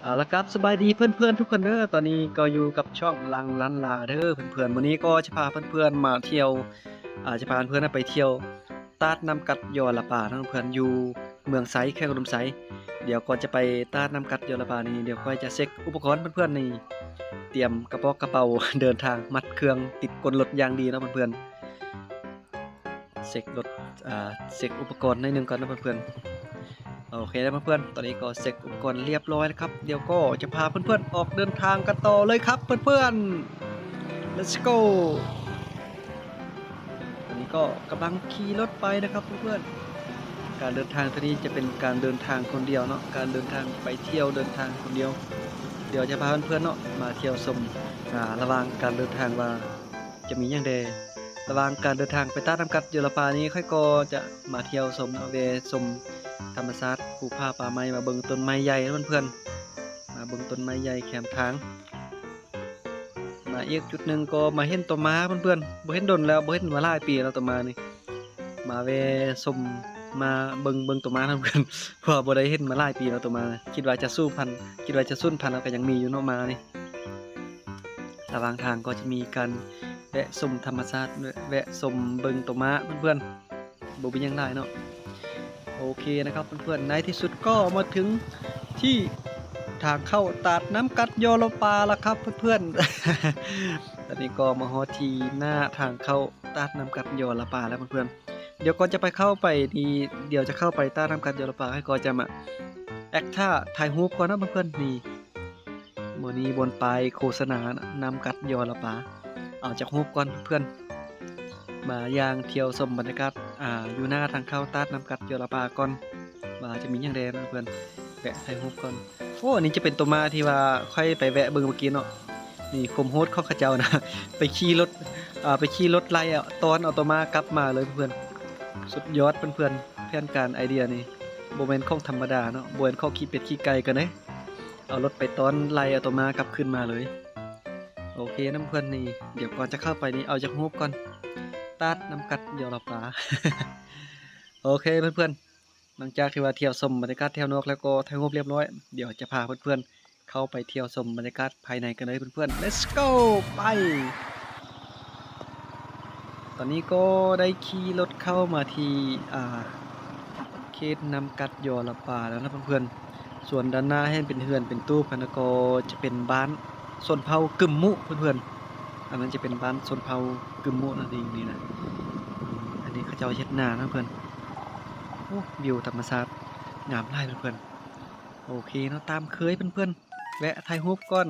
ເອົາລະ ກາບສະບາຍດີເພື່ອນໆທຸກຄົນເດີ. ຕອນນີ້ກໍຢູ່ກັບຊ່ອງລັງລັນລາເດີເພື່ອນໆ. ມື້ນີ້ກໍຈະພາເພື່ອນໆມາທ່ຽວ ອາ ຈະພາເພື່ອນໆໄປທ່ຽວຕາດນ້ຳກັດຢໍລະປາເນາະເພື່ອນ, ຢູ່ເມືອງໄຊ ແຂວງອຸດົມໄຊ. ດຽວກ່ອນຈະໄປຕາດນ້ຳກັດຢໍລະປານີ້ ດຽວຂ້ອຍຈະເຊັກອຸປະກອນເພື່ອນໆນີ້, ຕຽມກະປອກກະເປົາເດີນທາງ, ມັດເຄື່ອງຕິດກົ້ນລົດຢ່າງດີເນາະເພື່ອນໆ. ເຊັກລົດ ອາ ເຊັກອຸປະກອນໜ້ອຍໜຶ່ງກ່ອນເນາະເພື່ອນໆ. ໂອເຄເດີເພື່ອນໆ, ຕອນນີ້ກໍເຊັກອຸປະກອນລຽບຮ້ອຍແລ້ວຄັບ. ດຽວກໍຈະພາເພື່ອນໆອອກເດີນທາງກັນຕໍ່ເລີຍຄັບເພື່ອນໆ. Let's go. ຕອນນີ້ກໍກຳລັງຂີ່ລົດໄປນະຄັບເພື່ອນໆ. ການເດີນທາງເທື່ອນີ້ຈະເປັນການເດີນທາງຄົນດຽວເນາະ, ການເດີນທາງໄປທ່ຽວເດີນທາງຄົນດຽວ. ດຽວຈະພາເພື່ອນໆເນາະມາທ່ຽວຊົມ ອາ ລະຫວ່າງການເດີນທາງວ່າ ຈະມີຫຍັງແດ່. ລະຫວ່າງການເດີນທາງໄປຕາດນ້ຳກັດຢໍລະປານີ້ ຂ້ອຍກໍຈະມາທ່ຽວຊົມເນາະ, ແວ່ຊົມທຳມະຊາດ ພູຜາປ່າໄມ້, ມາເບິ່ງຕົ້ນໄມ້ໃຫຍ່ເນາະເພື່ອນໆ, ມາເບິ່ງຕົ້ນໄມ້ໃຫຍ່ແຄມທາງ. ມາອີກຈຸດໜຶ່ງກໍມາເຫັນໂຕມ້າເພື່ອນໆ, ບໍ່ເຫັນດົນແລ້ວ, ບໍ່ເຫັນມາຫຼາຍປີແລ້ວໂຕມ້ານີ້. ມາແວ່ຊົມ ມາເບິ່ງ ເບິ່ງໂຕມ້ານຳກັນ ເພາະວ່າບໍ່ໄດ້ເຫັນມາຫຼາຍປີແລ້ວໂຕມ້າ. ຄິດວ່າຈະສູນພັນ ຄິດວ່າຈະສູນພັນແລ້ວ, ກໍຍັງມີຢູ່ເນາະມ້ານີ້. ລະຫວ່າງທາງກໍຈະມີການແວະຊົມທຳມະຊາດ ແວະ ແວະຊົມເບິ່ງໂຕມ້າເພື່ອນໆ, ບໍ່ມີຫຍັງຫຼາຍເນາະ. ໂອເຄນະຄັບເພື່ອນໆ, ໃນທີ່ສຸດກໍມາເຖິງທີ່ທາງເຂົ້າຕາດນ້ຳກັດຢໍລະປາລະຄັບເພື່ອນໆ. ຕອນນີ້ກໍມາຮອດທີ່ໜ້າທາງເຂົ້າຕາດນ້ຳກັດຢໍລະປາແລ້ວເພື່ອນໆ. ດຽວກ່ອນຈະໄປເຂົ້າໄປນີ້ ດຽວຈະເຂົ້າໄປຕາດນ້ຳກັດຢໍລະປາ ຂ້ອຍກໍຈະມາແອັກທ່າຖ່າຍຮູບກ່ອນເນາະເພື່ອນໆ. ນີ້ ມື້ນີ້ບ່ອນປ້າຍໂຄສະນານະ ນ້ຳກັດຢໍລະປາ. ເອົາຈັກຮູບກ່ອນເພື່ອນໆ. ມາຍ່າງທ່ຽວຊົມບັນຍາກາດ ອາ ຢູ່ໜ້າທາງເຂົ້າຕາດນ້ຳກັດຢໍລະປາກ່ອນ ວ່າຈະມີຫຍັງແດ່ເນາະເພື່ອນ. ແວະຖ່າຍຮູບກ່ອນ. ໂອ້ ອັນນີ້ຈະເປັນໂຕມ້າທີ່ວ່າຂ້ອຍໄປແວະເບິ່ງເມື່ອກີ້ເນາະ. ນີ້ຄວາມໂຫດຂອງເຂົາເຈົ້ານະ ໄປຂີ່ລົດ ອາ ໄປຂີ່ລົດໄລ່ເອົາ ຕ້ອນເອົາໂຕມ້າກັບມາເລີຍເພື່ອນ. ສຸດຍອດເພື່ອນໆ, ແຜນການໄອເດຍນີ້ບໍ່ແມ່ນຂອງທຳມະດາເນາະ, ບໍ່ແມ່ນຂອງຂີ້ເປັດຂີ້ໄກ່ກັນເດ້. ເອົາລົດໄປຕ້ອນໄລ່ເອົາໂຕມ້າກັບຄືນມາເລີຍ. ໂອເຄນະເພື່ອນ, ນີ້ ດຽວກ່ອນຈະເຂົ້າໄປນີ້ ເອົາຈັກຮູບກ່ອນ. ຕາດນ້ຳກັດຢໍລະປາ. ໂອເຄເພື່ອນໆ, ຫຼັງຈາກທີ່ວ່າທ່ຽວຊົມບັນຍາກາດແຖວນອກແລ້ວ ກໍຖ່າຍຮູບລຽບຮ້ອຍ, ດຽວຈະພາເພື່ອນໆເຂົ້າໄປທ່ຽວຊົມບັນຍາກາດພາຍໃນກັນເລີຍເພື່ອນໆ. Let's go ໄປ. ຕອນນີ້ກໍໄດ້ຂີ່ລົດເຂົ້າມາທີ່ ອາ ເຂດນ້ຳກັດຢໍລະປາແລ້ວນະເພື່ອນໆ. ສ່ວນດ້ານໜ້າເຫັນເປັນເຮືອນເປັນຕູບຫັ້ນນະ ກໍຈະເປັນບ້ານຊົນເຜົ່າກຶມມຸເພື່ອນໆ. ອັນນັ້ນຈະເປັນບ້ານຊົນເຜົ່າກຶມມຸນັ້ນເອງນີ້ນະ. ອັນນີ້ເຂົາເຈົ້າເຮັດນານະເພື່ອນ. ໂອ້ ວິວທຳມະຊາດງາມຫຼາຍເພື່ອນໆ. ໂອເຄເນາະ, ຕາມເຄີຍເພື່ອນໆ ແວະຖ່າຍຮູບກ່ອນ.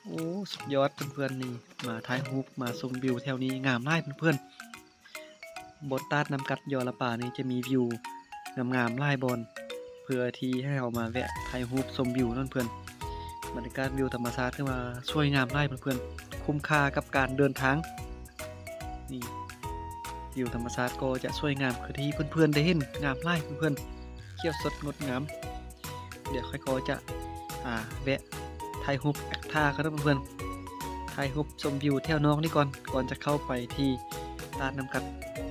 ໂອ້ ສຸດຍອດເພື່ອນໆ, ນີ້ມາຖ່າຍຮູບ ມາຊົມວິວແຖວນີ້ງາມຫຼາຍເພື່ອນໆ. ບ່ອນຕາດນ້ຳກັດຢໍລະປານີ້ຈະມີວິວງາມໆຫຼາຍບ່ອນ ເພື່ອທີ່ໃຫ້ເຮົາມາແວະຖ່າຍຮູບຊົມວິວນັ້ນເພື່ອນ. ບັນຍາກາດວິວທຳມະຊາດຖືວ່າສວຍງາມຫຼາຍເພື່ອນໆ, ຄຸ້ມຄ່າກັບການເດີນທາງ. ນີ້ ວິວທຳມະຊາດກໍຈະສວຍງາມຄືທີ່ເພື່ອນໆໄດ້ເຫັນ, ງາມຫຼາຍເພື່ອນໆ, ຂຽວສົດງົດງາມ. ດຽວຂ້ອຍກໍຈະ ອາ ແວະຖ່າຍຮູບແອັກທ່າກ່ອນເນາະເພື່ອນ, ຖ່າຍຮູບຊົມວິວແຖວນອກນີ້ກ່ອນ ກ່ອນຈະເຂົ້າໄປທີ່ຕາດນ້ຳກັດ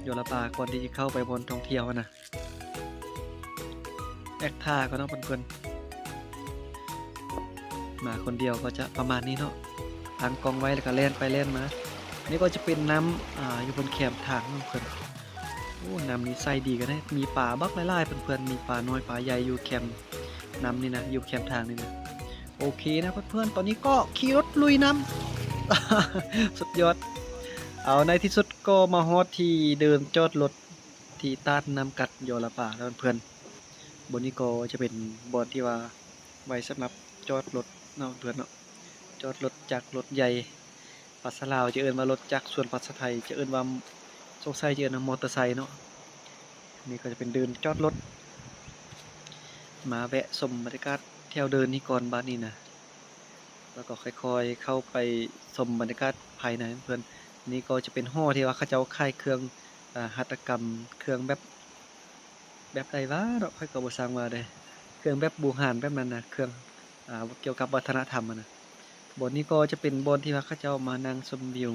ຢໍລະປາ, ກ່ອນທີ່ຈະເຂົ້າໄປບ່ອນທ່ອງທ່ຽວຫັ້ນນະ. ແອັກທ່າກ່ອນເນາະເພື່ອນໆ. ມາຄົນດຽວກໍຈະປະມານນີ້ເນາະ, ຕັ້ງກ້ອງໄວ້ແລ້ວກໍແລ່ນໄປແລ່ນມາ. ນີ້ກໍຈະເປັນນ້ຳ ອາ ຢູ່ບົນແຄມທາງເນາະເພື່ອນ. ໂອ້ ນ້ຳນີ້ໃສດີກັນເດ້, ມີປາບັກຫຼາຍໆເພື່ອນໆ, ມີປານ້ອຍປາໃຫຍ່ຢູ່ແຄມນ້ຳນີ້ນະ, ຢູ່ແຄມທາງນີ້ນະ. ໂອເຄນະເພື່ອນໆ, ຕອນນີ້ກໍຂີ່ລົດລຸຍນ້ຳ ສຸດຍອດ. ເອົາ ໃນທີ່ສຸດກໍມາຮອດທີ່ເດີ່ນຈອດລົດ ທີ່ຕາດນ້ຳກັດຢໍລະປາແລ້ວເພື່ອນ. ບ່ອນນີ້ກໍຈະເປັນບ່ອນທີ່ວ່າໄວ້ສຳລັບຈອດລົດເນາະເພື່ອນເນາະ, ຈອດລົດຈັກ ລົດໃຫຍ່. ພາສາລາວຈະເອີ້ນວ່າລົດຈັກ, ສ່ວນພາສາໄທຈະເອີ້ນວ່າ ສົງໄສຈະເອີ້ນວ່າມໍເຕີໄຊເນາະ. ນີ້ກໍຈະເປັນເດີ່ນຈອດລົດ. ມາແວະຊົມບັນຍາກາດແຖວເດີ່ນນີ້ກ່ອນບາດນີ້ນະ, ແລ້ວກໍຄ່ອຍໆເຂົ້າໄປຊົມບັນຍາກາດພາຍໃນເພື່ອນ. ນີ້ກໍຈະເປັນຫໍທີ່ວ່າເຂົາເຈົ້າຂາຍເຄື່ອງ ອາ ຫັດຖະກຳ, ເຄື່ອງແບບ ແບບໃດຫວາເນາະ, ຂ້ອຍກໍບໍ່ຊ່າງວ່າເດ້. ເຄື່ອງແບບບູຮານແບບນັ້ນນະ, ເຄື່ອງ ອາ ກ່ຽວກັບວັດທະນະທຳຫັ້ນນະ. ບ່ອນນີ້ກໍຈະເປັນບ່ອນທີ່ວ່າເຂົາເຈົ້າມານັ່ງຊົມວິວ,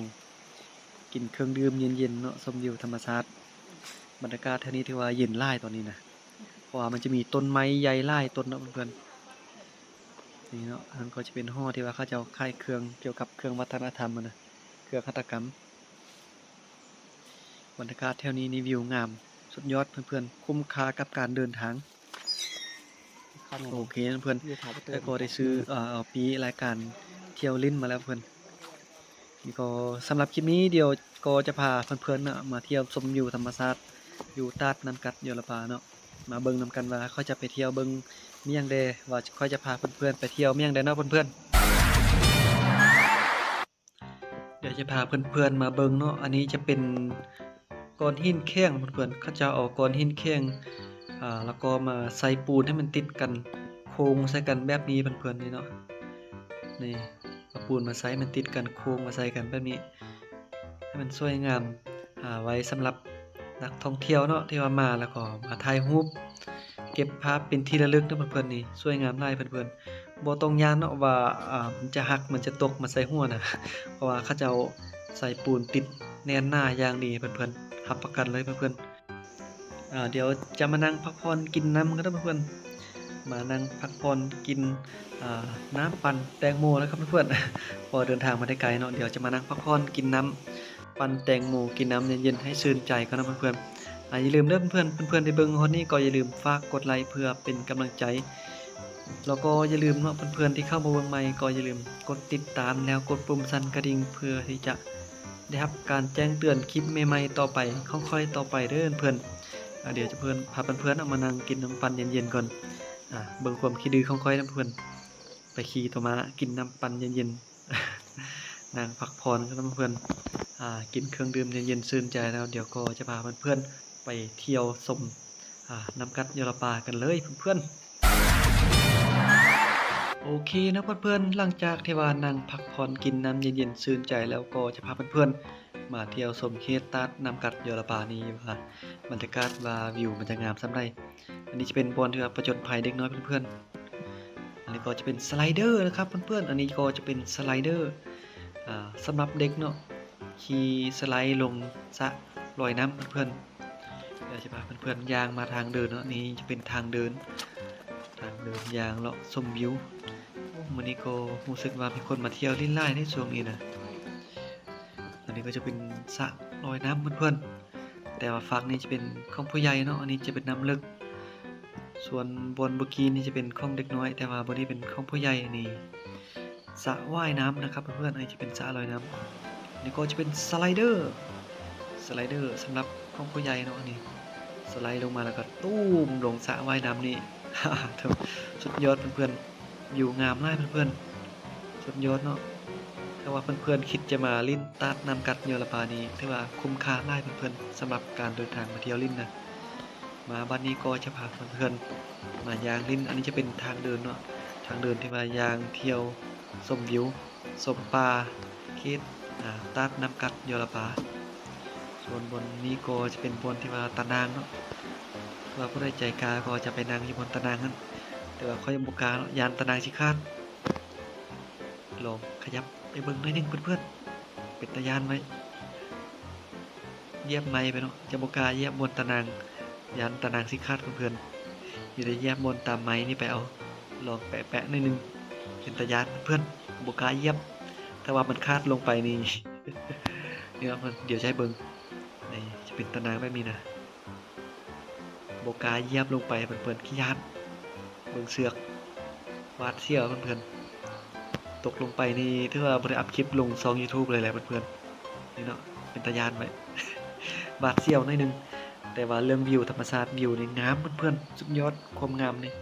ກິນເຄື່ອງດື່ມເຢັນໆເນາະ, ຊົມວິວທຳມະຊາດ. ບັນຍາກາດແຖວນີ້ຖືວ່າເຢັນຫຼາຍຕອນນີ້ນະ, ເພາະວ່າມັນຈະມີຕົ້ນໄມ້ໃຫຍ່ຫຼາຍຕົ້ນເນາະເພື່ອນ. ນີ້ເນາະ ອັນນັ້ນກໍຈະເປັນຫໍທີ່ວ່າເຂົາເຈົ້າຂາຍເຄື່ອງກ່ຽວກັບເຄື່ອງວັດທະນະທຳຫັ້ນນະ ເຄື່ອງຫັດຖະກຳ. ບັນຍາກາດແຖວນີ້ນີ້ວິວງາມສຸດຍອດເພື່ອນໆ ຄຸ້ມຄ່າກັບການເດີນທາງ. ໂອເຄເພື່ອນໆ ແລ້ວກໍໄດ້ຊື້ ເອີ ປີລາຍການທ່ຽວຫຼິ້ນມາແລ້ວເພື່ອນ. ນີ້ກໍສຳລັບຄລິບນີ້ ດຽວກໍຈະພາເພື່ອນໆເນາະ ມາທ່ຽວຊົມວິວທຳມະຊາດຢູ່ຕາດນ້ຳກັດ ຢໍລະປາເນາະ. ມາເບິ່ງນຳກັນວ່າຂ້ອຍຈະໄປທ່ຽວເບິ່ງມີຫຍັງແດ່ ວ່າຂ້ອຍຈະພາເພື່ອນໆໄປທ່ຽວມີຫຍັງແດ່ເນາະເພື່ອນໆ. ດຽວຈະພາເພື່ອນໆມາເບິ່ງເນາະ ອັນນີ້ຈະເປັນກ້ອນຫີນແຂງເພື່ອນໆ ເຂົາເຈົ້າເອົາກ້ອນຫີນແຂງ ອາ ແລ້ວກໍມາໃສ່ປູນໃຫ້ມັນຕິດກັນ ໂຄ້ງໃສ່ກັນແບບນີ້ເພື່ອນໆ ນີ້ເນາະ ນີ້ ເອົາປູນມາໃສ່ໃຫ້ມັນຕິດກັນ ໂຄ້ງມາໃສ່ກັນແບບນີ້ ໃຫ້ມັນສວຍງາມ ອາ ໄວ້ສຳລັບນັກທ່ອງທ່ຽວເນາະ ທີ່ວ່າມາແລ້ວກໍມາຖ່າຍຮູບເກັບພາບເປັນທີ່ລະລຶກເນາະເພື່ອນໆ ນີ້ສວຍງາມຫຼາຍເພື່ອນໆ. ບໍ່ຕ້ອງຢ້ານເນາະວ່າ ອາ ມັນຈະຫັກ ມັນຈະຕົກມາໃສ່ຫົວນະ ເພາະວ່າເຂົາເຈົ້າໃສ່ປູນຕິດແໜ້ນໜາຢ່າງດີເພື່ອນໆ ຮັບປະກັນເລີຍເພື່ອນໆ. ອ່າ ດຽວຈະມານັ່ງພັກຜ່ອນກິນນ້ຳກັນເດີເພື່ອນໆ ມານັ່ງພັກຜ່ອນກິນ ອ່າ ນ້ຳປັ່ນແຕງໂມນະຄັບເພື່ອນໆ ເພາະວ່າເດີນທາງມາໄດ້ໄກເນາະ. ດຽວຈະມານັ່ງພັກຜ່ອນກິນນ້ຳປັ່ນແຕງໂມ ກິນນ້ຳເຢັນໆ ໃຫ້ຊື່ນໃຈກ່ອນເນາະເພື່ອນໆ. ອ່າ ຢ່າລືມເດີເພື່ອນໆ ເພື່ອນໆທີ່ເບິ່ງຮອດນີ້ກໍຢ່າລືມຝາກກົດໄລເພື່ອເປັນກຳລັງໃຈ ແລ້ວກໍຢ່າລືມເນາະ ເພື່ອນໆທີ່ເຂົ້າມາເບິ່ງໃໝ່ກໍຢ່າລືມກົດຕິດຕາມ ແລ້ວກົດປຸ່ມສັ່ນກະດິ່ງ ເພື່ອທີ່ຈະໄດ້ຮັບການແຈ້ງເຕືອນຄລິບໃໝ່ໆຕໍ່ໄປຂອງຂ້ອຍຕໍ່ໄປເດີເພື່ອນ. ອາ ດຽວຈະເພື່ອນ ພາເພື່ອນໆເອົາມານັ່ງກິນນ້ຳປັ່ນເຢັນໆກ່ອນ ອາ ເບິ່ງຄວາມຂີ້ດື້ຂອງຂ້ອຍນຳເພື່ອນ ໄປຂີ່ໂຕມ້າກິນນ້ຳປັ່ນເຢັນໆ ນັ່ງພັກຜ່ອນກັນນຳເພື່ອນ ອາ ກິນເຄື່ອງດື່ມເຢັນໆຊື່ນໃຈແລ້ວ ດຽວກໍຈະພາເພື່ອນໆໄປທ່ຽວຊົມ ອາ ນ້ຳກັດ ຢໍລະປາກັນເລີຍເພື່ອນໆ. ໂອເຄເນາະເພື່ອນໆ ຫຼັງຈາກທີ່ວ່ານັ່ງພັກຜ່ອນກິນນ້ຳເຢັນໆຊື່ນໃຈແລ້ວ ກໍຈະພາເພື່ອນໆມາທ່ຽວຊົມເຂດຕາດນ້ຳກັດ ຢໍລະປານີ້ວ່າບັນຍາກາດວ່າວິວມັນຈະງາມສ່ຳໃດ. ອັນນີ້ຈະເປັນບ່ອນທີ່ວ່າປະຈົນໄພເດັກນ້ອຍເພື່ອນໆ. ອັນນີ້ກໍຈະເປັນສະໄລເດີນະຄັບເພື່ອນໆ ອັນນີ້ກໍຈະເປັນສະໄລເດີ ອາ ສຳລັບເດັກເນາະ ຂີ່ສະໄລລົງສະລອຍນ້ຳເພື່ອນໆ. ດຽວຈະພາເພື່ອນໆຍ່າງມາທາງເດີນເນາະ ນີ້ຈະເປັນທາງເດີນ ທາງເດີນຍ່າງເລາະຊົມວິວ. ໂອ້ ມື້ນີ້ກໍຮູ້ສຶກວ່າມີຄົນມາທ່ຽວຫຼິ້ນຫຼາຍເດ້ຊ່ວງນີ້ນະ. ອັນນີ້ກໍຈະເປັນສະລອຍນ້ຳເພື່ອນໆ ແຕ່ວ່າຟາກນີ້ຈະເປັນຂອງຜູ້ໃຫຍ່ເນາະ ອັນນີ້ຈະເປັນນ້ຳເລິກ. ສ່ວນບ່ອນເມື່ອກີ້ນີ້ຈະເປັນຂອງເດັກນ້ອຍ ແຕ່ວ່າບ່ອນນີ້ເປັນຂອງຜູ້ໃຫຍ່. ນີ້ສະວ່າຍນ້ຳນະຄັບເພື່ອນໆ ອັນນີ້ຈະເປັນສະລອຍນ້ຳ. ນີ້ກໍຈະເປັນສະໄລເດີ ສະໄລເດີສຳລັບຂອງຜູ້ໃຫຍ່ເນາະ ອັນນີ້ສະໄລລົງມາແລ້ວກໍຕູມລົງສະວ່າຍນ້ຳນີ້. ໂທ້ ສຸດຍອດເພື່ອນໆ ວິວງາມຫຼາຍເພື່ອນໆ ສຸດຍອດເນາະ. ຖ້າວ່າເພື່ອນໆຄິດຈະມາຫຼິ້ນຕາດນ້ຳກັດ ຢໍລະປານີ້ ຖືວ່າຄຸ້ມຄ່າຫຼາຍເພື່ອນໆ ສຳລັບການເດີນທາງມາທ່ຽວຫຼິ້ນນະ. ມາບັດນີ້ກໍຈະພາເພື່ອນໆມາຍ່າງຫຼິ້ນ ອັນນີ້ຈະເປັນທາງເດີນເນາະ ທາງເດີນທີ່ວ່າຍ່າງທ່ຽວຊົມວິວ ຊົມປ່າ ເຂດ ອາ ຕາດນ້ຳກັດ ຢໍລະປາ. ສ່ວນບ່ອນນີ້ກໍຈະເປັນບ່ອນທີ່ວ່າຕາໜ່າງເນາະ ຖ້າວ່າຜູ້ໃດໃຈກ້າກໍຈະໄປນັ່ງຢູ່ບ່ອນຕາໜ່າງຫັ້ນ ແຕ່ວ່າຂ້ອຍບໍ່ກ້າເນາະ ຢ້ານຕາໜ່າງຊິຂາດ. ລອງຂະຫຍັບໄປເບິ່ງໜ້ອຍໜຶ່ງເພື່ອນໆ ເປັນຕາຢ້ານໄວ. ຢຽບໄມ້ໄປເນາະ ຈະບໍ່ກ້າຢຽບບ່ອນຕາໜ່າງ ຢ້ານຕາໜ່າງຊິຂາດເພື່ອນໆ. ມີແຕ່ຢຽບບ່ອນຕາມໄມ້ນີ້ໄປເອົາ ລອງແປະໆໜ້ອຍໜຶ່ງ ເປັນຕາຢ້ານເພື່ອນໆ ບໍ່ກ້າຢຽບ. ຖ້າວ່າມັນຂາດລົງໄປນີ້ ນີ້ເນາະ ດຽວຈະໃຫ້ເບິ່ງ ນີ້ຈະເປັນຕາໜ່າງແບບນີ້ນະ. ບໍ່ກ້າຢຽບລົງໄປເພື່ອນໆ ຂີ້ຢ້ານ. ເບິ່ງເຊືອກ ຫວາດສຽວເພື່ອນໆ. ຕົກລົງໄປນີ້ຖືວ່າບໍ່ໄດ້ອັບຄລິບລົງຊ່ອງຢູທູບເລີຍແຫຼະເພື່ອນໆ. ນີ້ເນາະ ເປັນຕາຢ້ານໄວ ຫວາດສຽວໜ້ອຍໜຶ່ງ ແຕ່ວ່າເລື່ອງວິວທຳມະຊາດ ວິວນີ້ງາມເພື່ອນໆ ສຸດຍອດຄວາມງາມນີ້.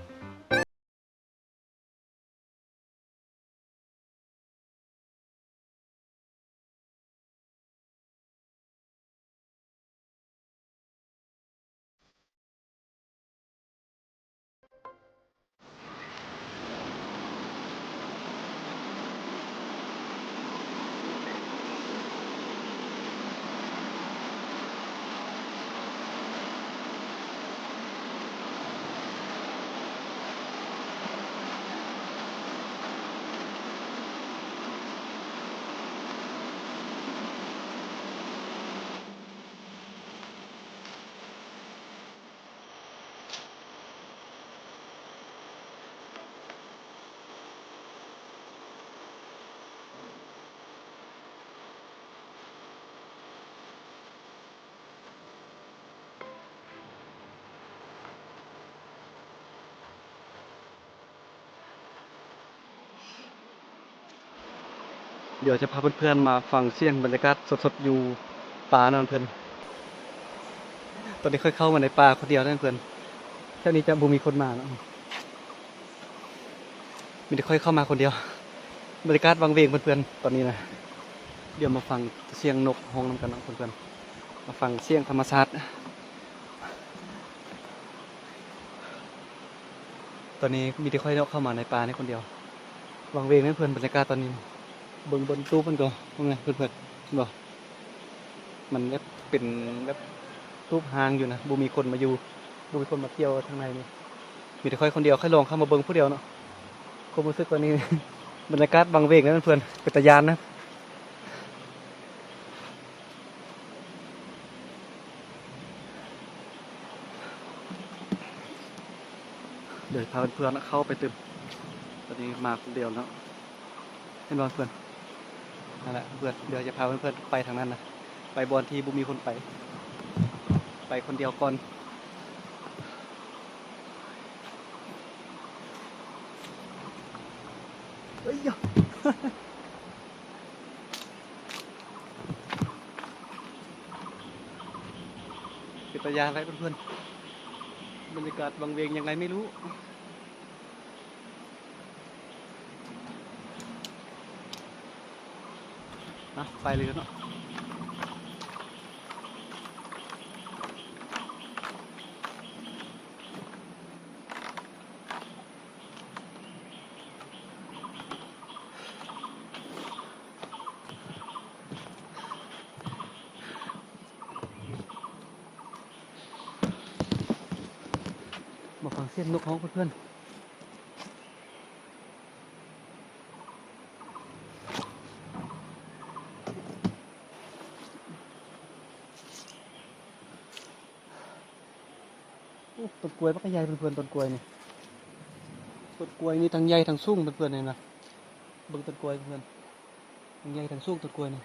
ດຽວຈະພາເພື່ອນໆມາຟັງສຽງບັນຍາກາດສົດໆຢູ່ປ່າເນາະເພື່ອນ. ຕອນນີ້ຂ້ອຍເຂົ້າມາໃນປ່າຄົນດຽວເນາະເພື່ອນ. ແຖວນີ້ຈະບໍ່ມີຄົນມາເນາະ. ມີແຕ່ຂ້ອຍເຂົ້າມາຄົນດຽວ. ບັນຍາກາດວັງເວງເພື່ອນໆ ຕອນນີ້ນະ. ດຽວມາຟັງສຽງນົກຮ້ອງນຳກັນເນາະເພື່ອນໆ. ມາຟັງສຽງທຳມະຊາດ. ຕອນນີ້ມີແຕ່ຂ້ອຍເນາະ ເຂົ້າມາໃນປ່ານີ້ຄົນດຽວ. ວັງເວງເນາະເພື່ອນ ບັນຍາກາດຕອນນີ້. ເບິ່ງ ເບິ່ງບນຕູບມັນກໍ ເບິ່ງນະເພື່ອນໆ ເຫັນບໍ່? ມັນແບບເປັນແບບຕູບຮ້າງຢູ່ນະ ບໍ່ມີຄົນມາຢູ່ ບໍ່ມີຄົນມາທ່ຽວທາງໃນນີ້. ມີແຕ່ຂ້ອຍຄົນດຽວ ຂ້ອຍລອງເຂົ້າມາເບິ່ງຜູ້ດຽວເນາະ. ຄວາມຮູ້ສຶກຕອນນີ້ ບັນຍາກາດວັງເວງເນາະເພື່ອນ ເປັນຕາຢ້ານນະ. ດຽວພາເພື່ອນໆເຂົ້າໄປຕື່ມ. ຕອນນີ້ມາຄົນດຽວເນາະ ເຫັນບໍ່ເພື່ອນ? ນັ້ນແຫຼະເພື່ອນ ດຽວຈະພາເພື່ອນໆໄປທາງນັ້ນນະ ໄປບ່ອນທີ່ບໍ່ມີຄົນໄປ ໄປຄົນດຽວກ່ອນ. ເອີຍ ເປັນຕາຢ້ານຫຼາຍເພື່ອນໆ ບັນຍາກາດວັງເວງຍັງໄງໄມ່ຮູ້. ນະ ໄປເລີຍເນາະ. ມາຟັງສຽງນົກຮ້ອງເພື່ອນໆ. ໂອ້ ຕົ້ນກ້ວຍບັກໃຫຍ່ເພື່ອນໆ ຕົ້ນກ້ວຍນີ້ ຕົ້ນກ້ວຍນີ້ທັງໃຫຍ່ທັງສູງເພື່ອນໆ ເຫັນບໍ່? ເບິ່ງຕົ້ນກ້ວຍເພື່ອນ ທັງໃຫຍ່ທັງສູງຕົ້ນກ້ວຍນີ້.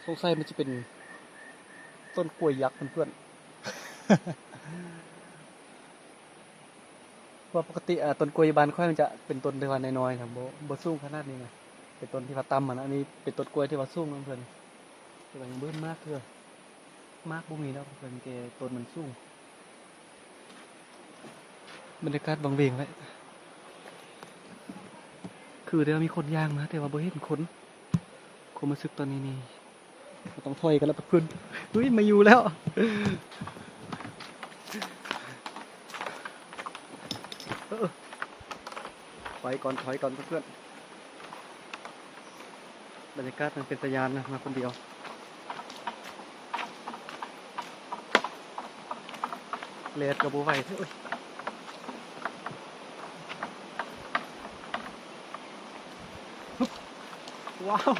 ສົງໄສມັນຈະເປັນຕົ້ນກ້ວຍຍັກເພື່ອນໆ ເພາະວ່າປົກກະຕິ ອາ ຕົ້ນກ້ວຍຢູ່ບ້ານຂ້ອຍມັນຈະເປັນຕົ້ນທີ່ວ່ານ້ອຍໆນະ ບໍ່ ບໍ່ສູງຂະໜາດນີ້ນະ ເປັນຕົ້ນທີ່ວ່າຕ່ຳຫັ້ນນະ. ອັນນີ້ເປັນຕົ້ນກ້ວຍທີ່ວ່າສູງນະເພື່ອນ ແຕ່ວ່າຍັງບໍ່ເຫັນໝາກເທື່ອ. ໝາກບໍ່ມີແລ້ວເພື່ອນ ແຕ່ຕົ້ນມັນສູງ. ບັນຍາກາດວັງເວງແຫຼະ ຄືໄດ້ວ່າມີຄົນຍ່າງມາ ແຕ່ວ່າບໍ່ເຫັນຄົນ. ຄວາມຮູ້ສຶກຕອນນີ້ນີ້ ເຮົາຕ້ອງຖອຍກັນແລ້ວເພື່ອນ. ເຮີ້ຍ ບໍ່ຢູ່ແລ້ວ ເອີ ຖອຍກ່ອນ ຖອຍກ່ອນເພື່ອນ. ບັນຍາກາດມັນເປັນຕາຢ້ານນະ ມາຄົນດຽວ ແລດກໍບໍ່ໄຫວ. ໂອ້ຍ ວ້າວ